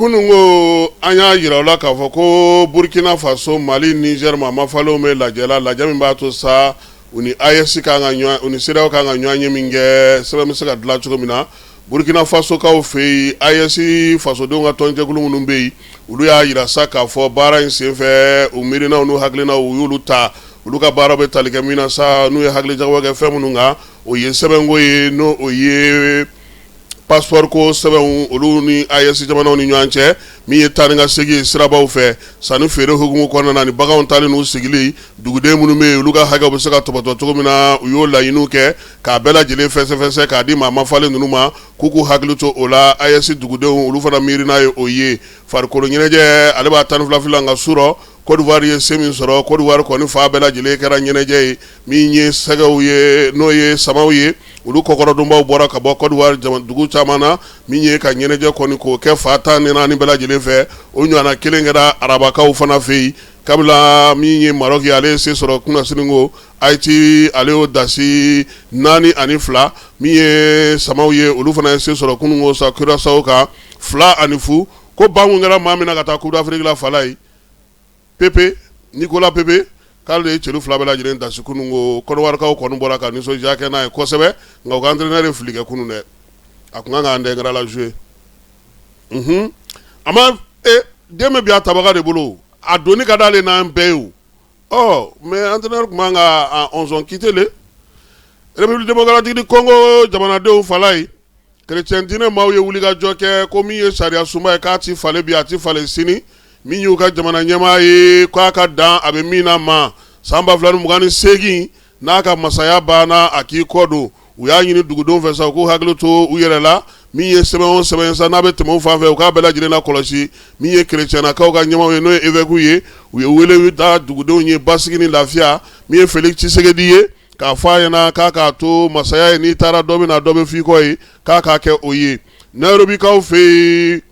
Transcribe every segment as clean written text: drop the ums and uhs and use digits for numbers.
Kunun ko an y'a jira aw la k'a fɔ ko Burkina Faso, Mali, Niger maa mafalenw bɛ lajɛ la, lajɛ min b'a to sa u ni AES kan ka u ni CEDEAO kan ka ɲɔgɔn ye min kɛ, sɛbɛn bɛ se ka dilan cogo min na. Burkina Fasokaw fɛ yen, AES fasodenw ka tɔnjɛkulu minnu bɛ yen, olu y'a jira sa k'a fɔ baara in senfɛ, u miirinaw n'u hakilinaw, u y'olu ta. Olu ka baara bɛ tali kɛ min na sa, n'u ye hakilijagabɔ kɛ fɛn minnu kan, o ye sɛbɛnko ye, n'o o ye passeport ko sɛbɛnw olu ni AES jamanaw ni ɲɔgɔn cɛ, min ye taa ni ka segin ye sirabaw fɛ, sanni feere hukumu kɔnɔna na, ni baganw taali n'u sigili, duguden minnu bɛ yen, olu ka hakɛw bɛ se ka tɔpɔtɔ cogo min na. U y'o laɲiniw kɛ k'a bɛɛ lajɛlen fɛsɛfɛsɛ k'a di maa mafalen ninnu ma, k'u k'u hakili to o la. AES dugudenw, olu fana miirina ye o ye. Farikolo ɲɛnajɛ, ale b'a 12 la, nka su rɔ, Côte d'Ivoire ye se min sɔrɔ, Côte d'Ivoire kɔni fan bɛɛ lajɛlen kɛra ɲɛnajɛ ye. Min ye sɛgɛw ye, n'o ye samaw ye, olu kɔkɔrɔdonbaw bɔra ka bɔ Côte d'Ivoire dugu caman na, min ye ka ɲɛnajɛ kɔni k'o kɛ fan 14 bɛɛ lajɛlen fɛ. O ɲɔgɔnna kelen kɛra arabakaw fana fɛ yen. Kabila min ye Maroc ye, ale ye se sɔrɔ kunasini ko Haïti, ale y'o dasi 4-2. Min ye samaw ye, olu fana ye se sɔrɔ kunun sa Curaçao kan 2-0. Ko ban kɛra maa min na ka taa Coupe d'Afrique la, fala ye Pepe, Nicolas Pepe, k'ale de ye celu fila bɛɛ lajɛlen dasi kunun ko. Kɔdiwarikaw kɔni bɔra ka nisɔndiya kɛ n'a ye kosɛbɛ, nka u ka entraîneur ye fili kɛ kunun dɛ. A tun kan ka Adingra la jouer. A ma den bɛ bi a tabaga de bolo, a doni ka d'ale n'an bɛɛ ye o. Ɔ mais entraîneur tun man ka 11 quitter le. République démocratique du Congo jamanadenw, fala ye chrétien diinɛ maaw ye wulikajɔ kɛ ko min ye sariya sunba ye, k'a ti falen bi, a ti falen sini. Min y'u ka jamana ɲɛmaa ye, k'a ka dan a bɛ min na ma san 2028, n'a ka masaya banna, a k'i kɔ don. U y'a ɲini dugudenw fɛ sa, u k'u hakili to u yɛrɛ la. Min ye sɛbɛn o sɛbɛn sa, n'a bɛ tɛmɛ u fan fɛ, u k'a bɛɛ lajɛlen na kɔlɔsi. Min ye kerecɛnnakaw ka ɲɛmaaw ye, n'o ye évêque ye, u ye wele da dugudenw ye basigi ni lafiya. Min ye Félix Tshisekedi ye, k'a fɔ a ɲɛna k'a k'a to masaya ye, n'i taara dɔ bɛ na, dɔ bɛ f'i kɔ ye, k'a k'a kɛ o ye. Nairobikaw fɛ yen,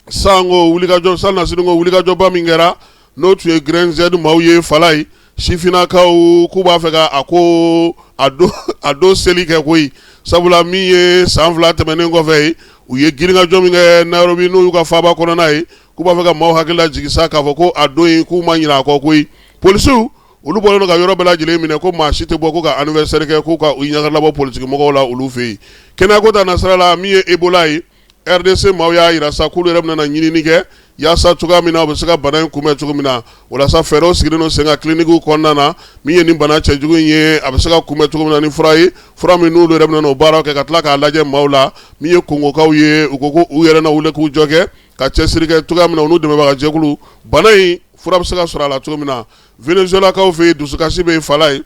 sanko wulikajɔ san nasini ko wulikajɔba min kɛra, n'o tun ye Gen Z maaw ye, fala ye sifinnakaw, k'u b'a fɛ ka a ko a don seli kɛ koyi, sabula min ye san 2 tɛmɛnen kɔfɛ ye, u ye girinkajɔ min kɛ Nairobi, n'o y'u ka faaba kɔnɔna ye, k'u b'a fɛ ka maaw hakili lajigin sa k'a fɔ ko a don in, k'u ma ɲinɛ a kɔ koyi. Polisiw, olu bɔlen don ka yɔrɔ bɛɛ lajɛlen minɛ, ko maa si tɛ bɔ ko ka anniversaire kɛ, k'u ka u ɲagalabɔ politiki mɔgɔw la olu fɛ yen. Kɛnɛyako ta nasira la, min ye Ebola ye, RDC maaw y'a jira sa k'olu yɛrɛ bɛna ɲinini kɛ yaasa cogoya min na u bɛ se ka bana in kunbɛn cogo min na. O la sa, fɛɛrɛw sigilen don sen kan clinique kɔnɔna na. Min ye nin bana cɛjugu in ye, a bɛ se ka kunbɛn cogo min na ni fura ye, fura min n'olu yɛrɛ bɛna o baaraw kɛ ka tila k'a lajɛ maaw la. Min ye Kongokaw ye, u ko ko u yɛrɛ na wuli k'u jɔ kɛ ka cɛsiri kɛ cogoya min na, u n'u dɛmɛbaga jɛkulu, bana in fura bɛ se ka sɔrɔ a la cogo min na. Venezuelakaw fɛ yen, dusukasi bɛ yen, fala ye.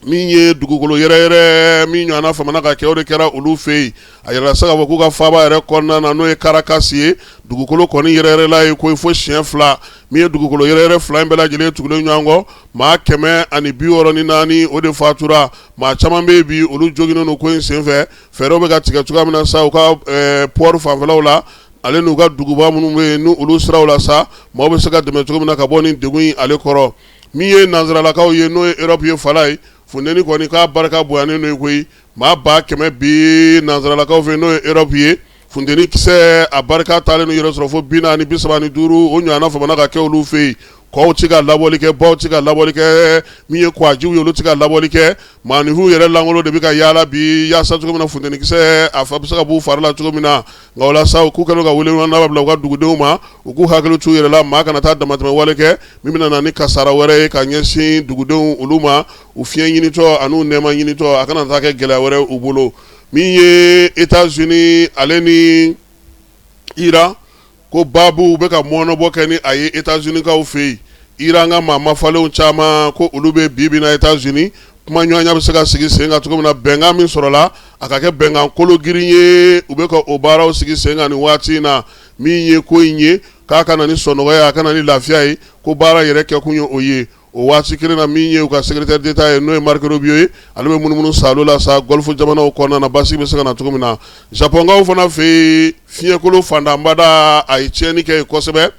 Min ye dugukolo yɛrɛyɛrɛ min ɲɔgɔnna famana ka kɛ, o de kɛra olu fɛ yen. A yɛrɛ se k'a fɔ k'u ka faaba yɛrɛ kɔnɔna na, n'o ye Caracas ye, dugukolo kɔni yɛrɛyɛrɛla ye ko fo siɲɛ fila. Min ye dugukolo yɛrɛyɛrɛ fila in bɛɛ lajɛlen tugulen ɲɔgɔn kɔ, maa 164, o de fatura. Maa caman bɛ yen bi, olu joginnen don ko in senfɛ. Fɛɛrɛw bɛ ka tigɛ cogoya min na sa, u ka port fanfɛlaw la, ale n'u ka duguba minnu bɛ yen, n'olu siraw la sa, maaw bɛ se ka dɛmɛ cogo min na ka bɔ nin degun in ale kɔrɔ. Min ye nansaralakaw ye, n'o ye Europe ye, fala ye funteni kɔni k'a barika bonyanen don koyi. Maa 100 000 bi nansaralakaw fɛ, n'o ye Europe ye, funteni kisɛ a barika taalen n'u yɛrɛ sɔrɔ fo 435. O ɲɔgɔnna famana ka kɛ olu fɛ yen. Kɔw tɛ ka labɔli kɛ, baw tɛ ka labɔli kɛ, min ye kɔjiw ye, olu tɛ ka labɔli kɛ. Maaninfinw yɛrɛ lankolon de bɛ ka yaala bi, yaasa cogo min na funteni kisɛ a fa bɛ se ka b'u fari la cogo min na. Nka o la sa, k'u kɛlen ka wele bila u ka dugudenw ma, u k'u hakili t'u yɛrɛ la, maa kana taa damatɛmɛ wale kɛ min bɛna na ni kasara wɛrɛ ye ka ɲɛsin dugudenw olu ma. U fiɲɛ ɲinitɔ an'u nɛɛma ɲinitɔ, a kana taa kɛ gɛlɛya wɛrɛ u bolo. Min ye États-Unis ale ni Iran ko baabu bɛ ka mɔnɔbɔ kɛ ni a ye États-Unis-kaw fɛ yen, Iran ka maa mafalenw caman ko olu bɛ bi bi na États-Unis. Kumaɲɔgɔnya bɛ se ka sigi sen kan cogo min na, bɛnkan min sɔrɔla, a ka kɛ bɛnkan kolo girin ye, u bɛ ka o baaraw sigi sen kan nin waati in na. Min ye ko in ye, k'a ka na ni sɔnɔgɔya ye, a ka na ni lafiya ye, ko baara yɛrɛ kɛkun ye o ye. O waati kelen na, min ye u ka secrétaire d'État ye, n'o ye Marco Rubio ye, ale bɛ munumunu saalo la sa Golfe jamanaw kɔnɔna na, basigi bɛ se ka na cogo min na. Japɔnkaw fana fɛ yen, fiɲɛkolo fantanbada, a ye tiɲɛni kɛ yen kosɛbɛ.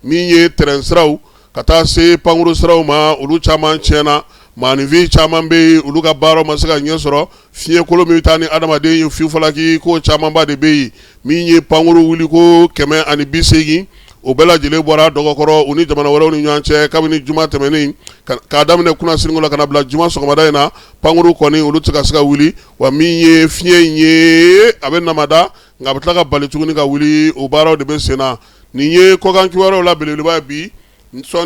Min ye train siraw ka taa se pankuru siraw ma, olu caman tiɲɛna. Maaninfin caman bɛ yen, olu ka baara ma se ka ɲɛ sɔrɔ. Fiɲɛkolon min bɛ taa ni adamaden ye fifalaki ko camanba de bɛ yen. Min ye pankuru wuli ko 180, o bɛɛ lajɛlen bɔra dɔgɔkɔrɔ u ni jamana wɛrɛw ni ɲɔgɔn cɛ kabini juma tɛmɛnen k'a daminɛ kunasini la ka na bila juma sɔgɔmada in na. Pankuru kɔni, olu tɛ ka se ka wuli. Wa min ye fiɲɛ in ye, a bɛ namada, nka a bɛ tila ka bali tuguni ka wuli. O baaraw de bɛ sen na. Nin ye kɔkan kibaruyaw la belebeleba ye bi.